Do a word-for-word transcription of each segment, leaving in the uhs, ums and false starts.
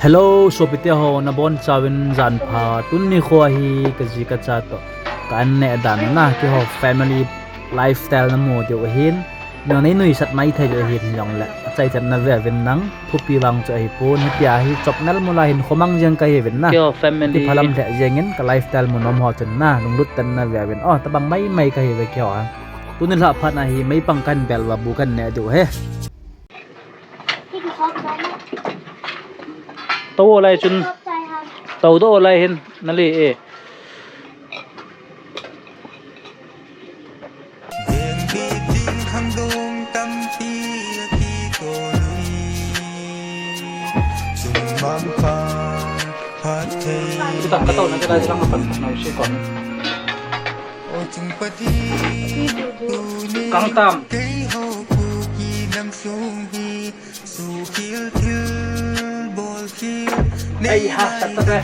Hello, sopite ho, nabonchauvin janpha. Tuni kho hi kaji kacha toh ka an neh dan na, keiho family lifestyle namu diu ahin. Nang nei nuisat maithei diu ahin jongle, achaichan nave uvin lang, thupi vang chu ahipon, hitia hi chopnal mula hin khomang jeng kahiuvin na. Keiho family. Ti phalam lheh jengin ka lifestyle mu nom ho chun na, lunglut tah in nave uvin. O, tabang maimai kahiuve keiho a. Tuni lhah phat na hi meipang kahin bel uva bu kahin neh diu ahi. Tou lai chun. Tou doh lai hin nale e. Kita ka tou na kita silang pan na si kon. Kang tam. Ei ha, sat ta.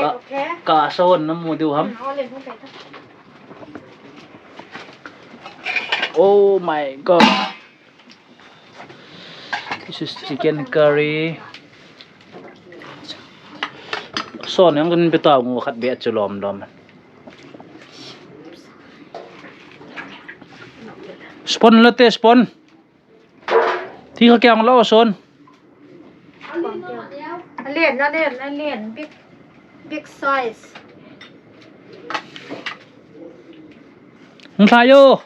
Ka, ka sa hon namu diu ham. Oh my God. This is chicken curry. Son, yang kan peta ngu khat be chu lom lom. Spoon la te, spoon. Thi kha kya la son. Alen, alen, alen. Big, big size. Hung tha yo.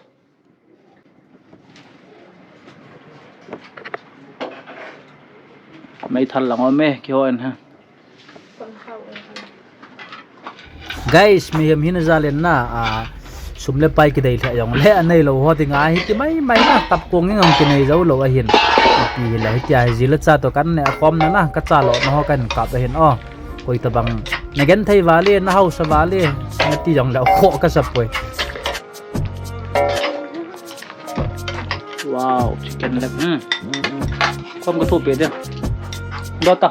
Mei thal lang om e, keiho in ha. Guys, mihem hina jal in na, a, sum le pai kidei lheh jongle, anei lou ho dinga hi ti maimai na, tap kong in jong kinei jou lou ahin. Ipi hile, hitia hi ji le cha toh kan neh khom na na, ka cha lona ho kahin kap ahin o. Koi tabang, na genthei vale, na hausa vale, nati jongle, kho ka sa poi. Wow, chicken leg. Hmm. Kom ka thu pe dia. Dota.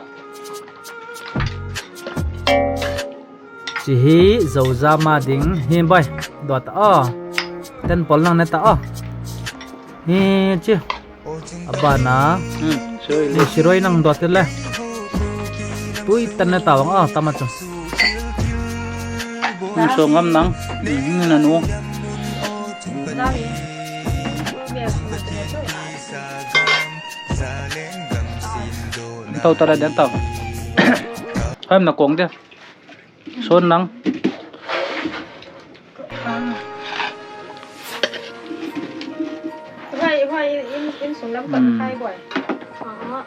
Chi hi, Zozama ding. Hi, boy. Dota, o. Ten pol nang neta, o. Hi, chi. Abana. Hmm, siroi le. Ni siroi nang dota le. Tui tan neta vang, o. Tama chu. Hmm, so ngam nang. Hmm, na nu. Tau tala den tau. Ham na kong dia. Son nang. Hoi, hoi, in, in sung lam kon khai boy. Ah,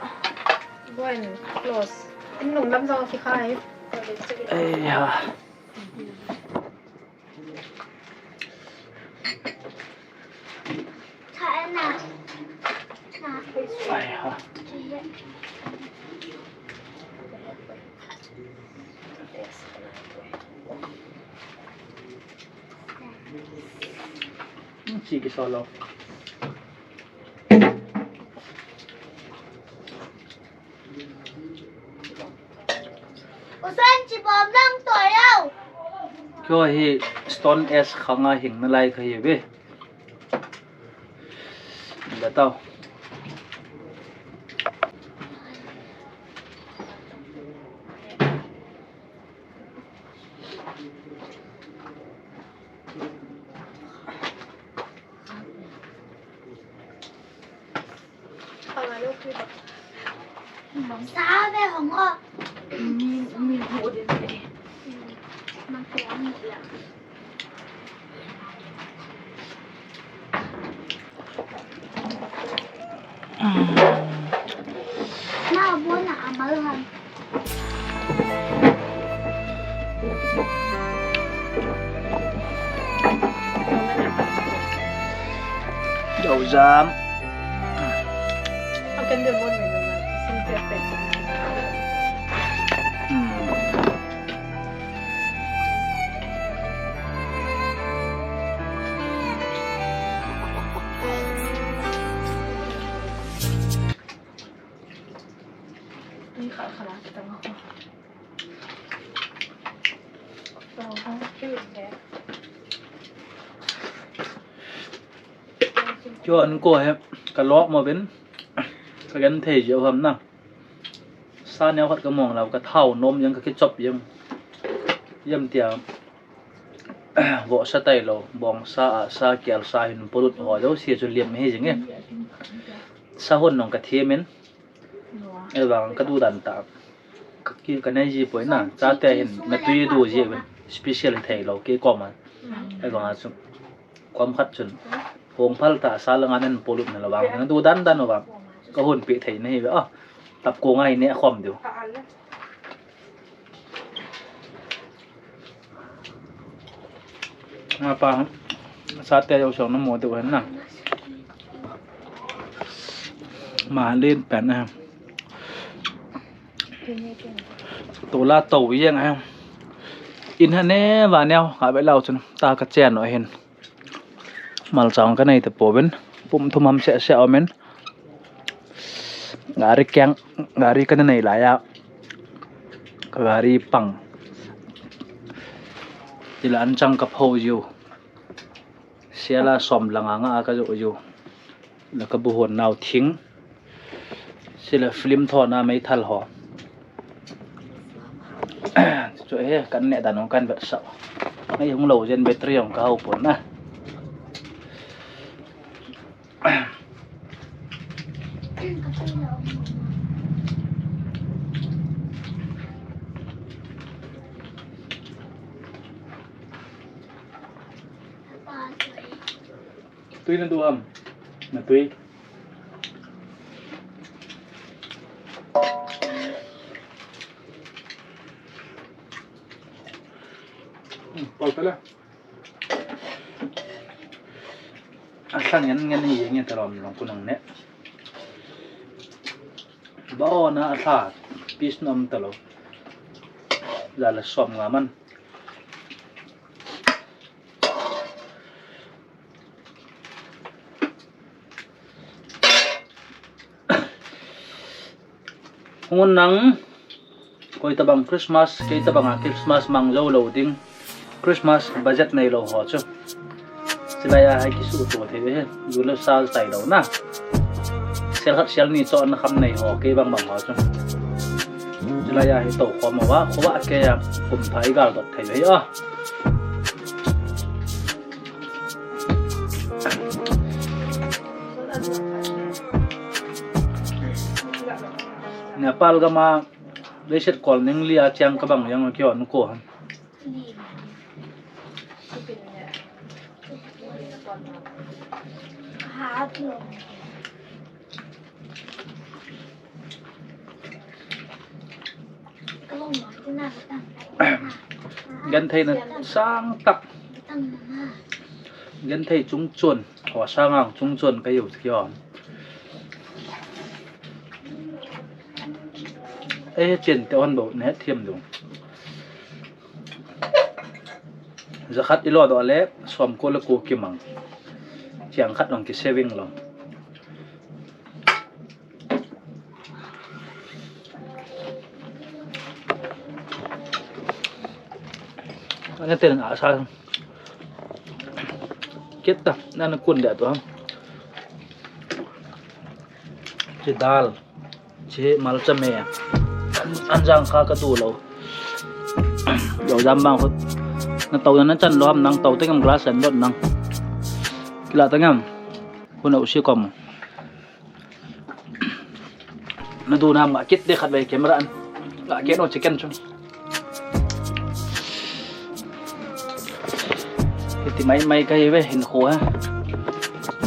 boy, close. In nung lam jong kikhai. Ei ha. Ai ha. Chi kisolo. Usan chi bom lang to yo. Keiho hi Stone Age khanga hing nalai kahiuve. Batao. Sa ve hong o. Mi, mi ho din e. Mang ko ang mo ya. Na bo na amal han. Dau jam. Hmm. Ni kha kha la kita ma ko. To ha, cute de. Kio an ko he, ka lok mo ben, ka gen thei jeh ham na. Sa neo khat ka mong lau, ka thao nom jeng, ka kichop jeng. Yam tia, vo sa tai lo, bong sa, a sa, kial sa hin polut ho jo si chu liam hi jeng e. Sa hon nong ka thiem in. Evang ka du dan ta. Ka ki ka nei ji poi na, chate hin na tui du ji ben. Special thei lo ke ko ma. Evang a chu. Kom khat chun. Hong phal ta sa la ngan en polut na la vang. Na du dan dan vang. Ka hun pi thei nei ve. Ah. Tap ko ngai ne khom du. Apa, sate jo song na mo tu hen na. Ma len pen a. Tu la to yeng a. In ha ne va neo, ka be lau chun. Ta ka chen no hin. Malchang ka nei te po ben. Pum thum ham se se om in. Gari keng, gari ka nei lai a. Ka gari pang. Tila an chang ka pho jiu. Siala som langa nga a ka jo jiu. La ka bu hon nau thing. Sila film tho na mei thal ho. Chu he kan ne dan ong kan vet sa. Ngai hung lo jen battery ong ka hau pon na. Tui na du ham. Na tui. Hmm, pal pala. A sang ngen ngen ni ngen ta rom long ku nang ne. Ba o na a sa. Pis nom ta lo. Za la som nga man. Hung un nang, koi tabang Christmas, kei tabang a Christmas mang jou lou ding, Christmas budget nei lou ho chu. Chilai a hai kisu to thei ve he, ju le sal tai lou na. Sel khat sel ni cho na kham nei ho, kei bang bang ho chu. Chilai a hi to khom uva, khovah kei a, kum thai gal dot thei ve a. Nepal gam a leiset kol ning li a chang kabang jong kio nu ko ham. Genthei na sang tak. Genthei chung chun, ho sang ang chung chun ka hiu kio. Ei, chen te hon bou, ne thiam du. Za khat i lo doh le, som ko le ko kimang. Chiang khat ong ki saving lo. Ana ten a sa. Kit ta, nana kun da to ham. Chi dal. Chi malcha me. An, an jang kha ka tu lo. Lo jam bang khut. Na tau na chan lo ham nang tau te ngam glass an dot nang. Kila ta ngam. Hun au si kom. Na du nam nga kit de khat ve camera an. Nga kit no chicken chu. Hiti mai mai ka hi ve hin kho ha.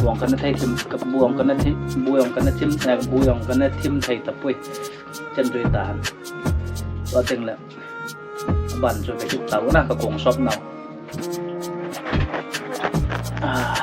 Buang kana thei thim, ka buang kana thim, buang kana thim, eh, buang kana thim thei ta pui. Chen jui ta han. Wa teng le. Ban chu ka kit ta na ka kong sop nau. Ah.